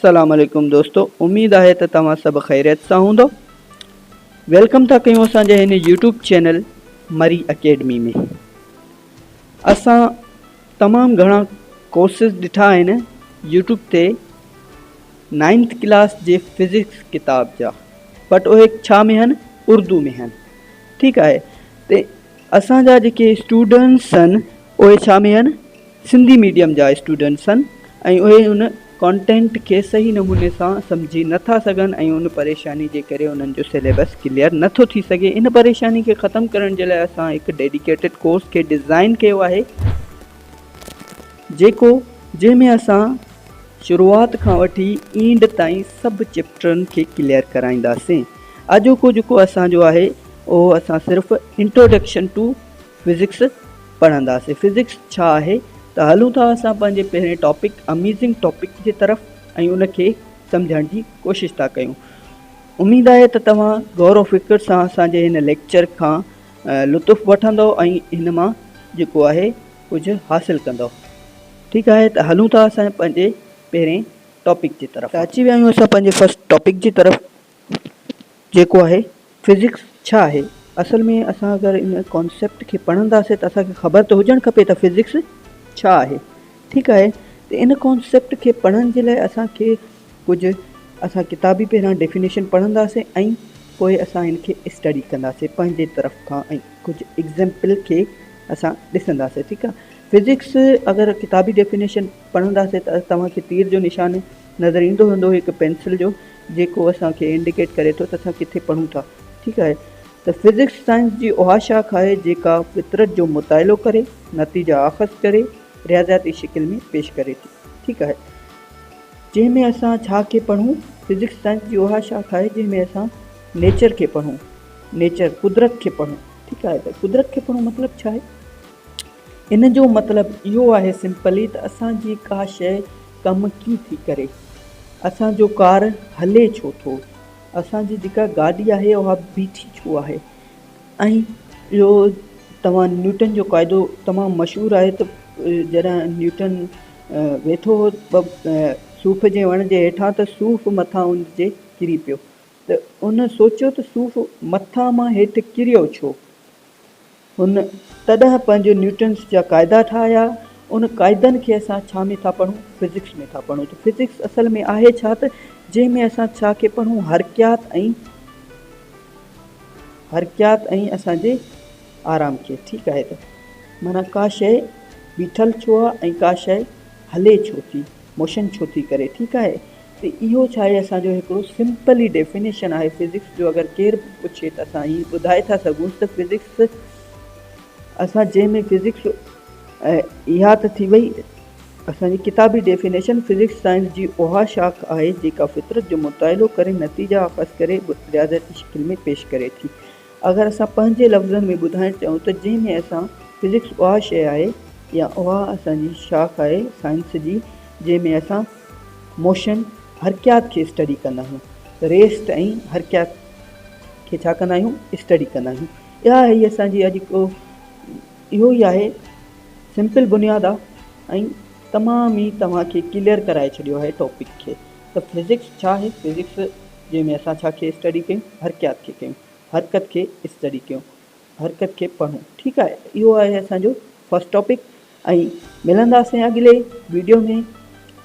السلام عليڪم دوستو اميد آهي ته توهان سڀ خيريت سان هوندو welcome ٿا ڪيون اسان جي هن يوٽيوب چينل مري اڪيڊمي ۾ اسان تمام گهڻا ڪورسز ڏٺا آهن يوٽيوب تي نائنٿ ڪلاس جي فزڪس ڪتاب جا بٽ اهي ڇا ۾ آهن اردو ۾ آهن ٺيڪ آهي ته اسان جا جيڪي اسٽوڊنٽس آهن اهي ڇا ۾ آهن سنڌي ميڊيم جا اسٽوڊنٽس آهن ۽ اهي ان ڪانٽينٽ کي صحيح نموني سان سمجهي نه ٿا سگهن ۽ ان پريشاني جي ڪري انهن جو سليبس ڪليئر نه ٿو ٿي سگهي ان پريشاني کي ختم ڪرڻ جي لاء اسان هڪ ڊيڊيڪيٽيڊ ڪورس کي ڊزائن ڪيو آهي جيڪو جنهن ۾ اسان شروعات کان وٺي اينڊ تائين سڀ چيپٽرن کي ڪليئر ڪرائينداسين اڄوڪو جيڪو اسان جو آهي اهو اسان صرف انٽروڊڪشن ٽو فزڪس پڙهنداسين. فزڪس ڇا آهي؟ ته هلون ٿا اسان پنهنجي پهرين ٽاپڪ اميزنگ ٽاپڪ جي طرف ۽ ان کي سمجهڻ جي ڪوشش ٿا ڪيون. اميد آهي ته توهان غور و فڪر سان اسان جي هن ليڪچر کان لطف وٺندؤ ۽ هن مان جيڪو آهي ڪجهه حاصل ڪندؤ. ٺيڪ آهي ته هلون ٿا اسان پنهنجي پهرين ٽاپڪ جي طرف. ته اچي ويا آهيون اسان پنهنجي فرسٽ ٽاپڪ جي طرف. جيڪو آهي فزڪس ڇا آهي؟ اصل ۾ اسان اگر ان ڪانسيپٽ کي پڙهنداسين ته اسان کي خبر ته هجڻ کپي ته فزڪس ڇا آهي ٺيڪ آهي ته ان ڪانسيپٽ کي پڙهڻ جي لاء اسان کي ڪجهه اسان ڪتابي پهريان ڊيفينيشن پڙهنداسين ۽ پوء اسان ان کي اسٽڊي ڪنداسين پنهنجي طرف کان ۽ ڪجهه ايگزامپل کي اسان ڏسنداسين ٺيڪ آهي فزڪس اگر ڪتابي ڊيفينيشن پڙهنداسين ته توهان کي تير جو نشان نظر ايندو هوندو هڪ پينسل جو جيڪو اسان کي انڊيڪيٽ ڪري ٿو ته اسان ڪٿي پڙهون ٿا ٺيڪ آهي ته فزڪس سائنس جي اها شاخ آهي جيڪا فطرت جو مطالعو ڪري نتيجا اخذ ڪري رياضياتي شڪل ۾ پيش ڪري ٿي ٺيڪ آهي جنهن ۾ اسان ڇا کي پڙهون فزڪس سائنس جي اها شاخ آهي جنهن ۾ اسان نيچر کي پڙهون نيچر قدرت کي پڙهون ٺيڪ آهي ته قدرت کي پڙهون مطلب ڇا آهي ان جو مطلب اهو آهي سمپلي ته اسان جي ڪا شيء ڪم ڪيئن ٿي ڪري، اسان جو ڪار هلي ڇو ٿو، اسان جي جيڪا گاڏي آهي اها بيٺي ڇو آهي ۽ اهو توهان نيوٽن جو قاعدو تمام مشهور آهي ته جڏهن نيوٽن ويٺو هو صوف جي وڻ جي هيٺان ته صوف مٿان ان جي ڪري پيو ته ان سوچيو ته صوف مٿان مان هيٺ ڪريو ڇو؟ هن تڏهن پنهنجو نيوٽنس جا قاعدا ٺاهيا. ان قاعدن کي اسان ڇا ۾ ٿا پڙهون؟ فزڪس ۾ ٿا پڙهون ته فزڪس اصل ۾ آهي ڇا ته جنهن ۾ اسان ڇا کي پڙهون حرڪيات ۽ حرڪيات ۽ اسان جي آرام کي ٺيڪ آهي ته معنيٰ ڪا شيء بيٺل ڇو آهي ۽ ڪا شيء هلي ڇو ٿي موشن ڇو ٿي ڪري ٺيڪ آهي ته اهو ڇا آهي اسان جو هڪڙو سمپل ئي ڊيفينيشن آهي فزڪس جو اگر ڪير به پڇي ته اسان هي ٻڌائي ٿا سگهون ته فزڪس اسان جنهن ۾ فزڪس اها ته ٿي وئي اسان جي ڪتابي ڊيفينيشن فزڪس سائنس جي اها شاخ آهي جيڪا فطرت جو مطالعو ڪري نتيجا اخذ ڪري رياضتي شڪل ۾ پيش ڪري ٿي اگر اسان پنهنجي لفظن ۾ ٻڌائڻ چاهيون ته جنهن ۾ اسان فزڪس اها شيء آهي يا اها اسان جي شاخ آهي سائنس جي جنهن ۾ اسان موشن، حرڪيات کي اسٽڊي ڪندا آهيون. ريسٽ ۽ حرڪيات کي ڇا ڪندا آهيون؟ اسٽڊي ڪندا آهيون. اها آهي اسان جي اڄ اهو ئي آهي سمپل بنياد آهي ۽ تمام ئي توهان کي ڪليئر ڪرائي ڇڏيو آهي ٽاپڪ کي ته فزڪس ڇا آهي فزڪس جنهن ۾ اسان ڇا کي اسٽڊي ڪيون حرڪيات کي ڪيون حرڪت کي اسٽڊي ڪيون حرڪت کي پڙهون ٺيڪ آهي اهو آهي اسان جو فرسٽ ٽاپڪ ۽ ملنداسين اڳلي ويڊيو ۾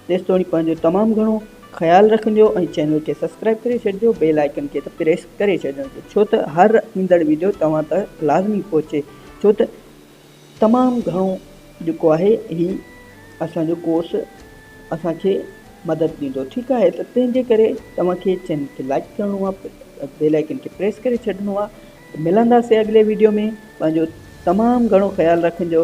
تيستوڻي پنهنجو تمام گهڻو خيال رکجو ۽ چينل کي سبسڪرائب ڪري ڇڏجو بيل آئيڪن کي ته پريس ڪري ڇڏجو ڇو ته هر ايندڙ ويڊيو توهان تڪ لازمي پهچي ڇو ته تمام گهڻو جيڪو آهي هي اسان جو ڪورس اسان کي مدد ڏيندو ٺيڪ آهي ته تنهن جي ڪري توهان کي چينل کي لائڪ ڪرڻو آهي بيل آئيڪن کي پريس ڪري ڇڏڻو آهي ملنداسين اڳلي ويڊيو ۾ پنهنجو تمام گهڻو خيال رکجو.